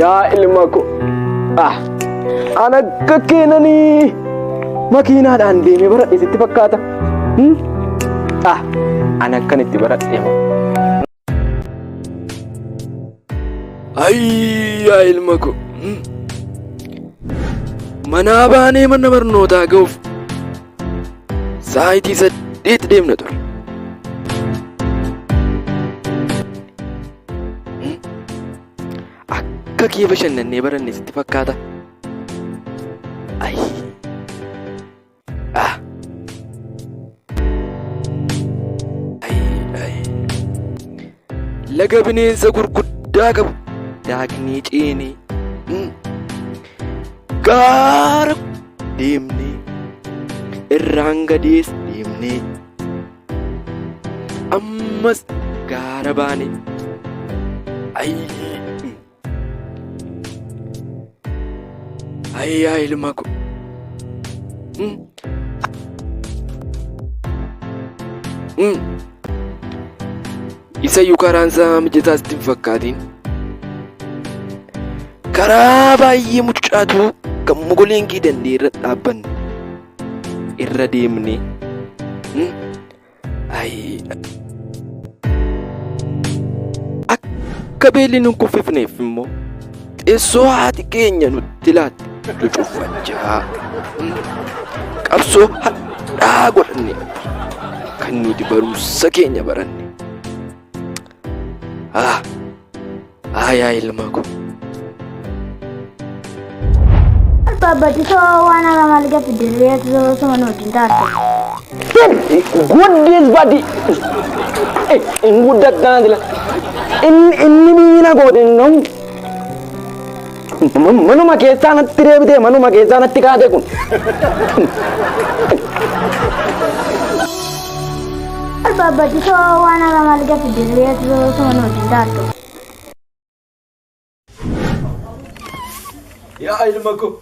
Yaa ilma ko. Ah. An akka keenanii makiinaadhaan deemee baradhe sitti fakkaata. Hmm? Ah. An akkan itti baradhe moo. Ayii yaa ilma ko. Manaa baanee mana barnootaa ga'uuf saayitii 8 deemna ture. Akka kee bashannannee baranne sitti fakkaata. Ayii. Ah. Ayii, ayii. Laga bineensa gurguddaa qabu daaknee ceenee gaara deemnee irraan gadees deemnee ammas gaara baane. Ayii. Ayyaa ilma ko. Isayyuu karaan isaa mijataa sitti hin fakkaatiin. Karaa baay'ee mucucaatu kan mogoleen kee danda'e irra dhaabbanne irra deemne. Ayii. Akka beelli nun kuffifneef immoo teessoo haati keenya nutti laatte lucuffachaa qabsoo hadhaa godhanne kan nuti barumsa keenya baranne. Ah, ah yaa ilma koo. Babbadisoo waan haala maal gafi dirree osoo nu wajjin taate. Guddis badi. Hin guddattaa jira. Inni inni miina goote hin gahu. Manuma keessaa natti deebitee manuma keessaa natti kaate kun. Babbadisoo waan haala maal gafi dirree osoo nu wajjin taate. Yaa ilma koo.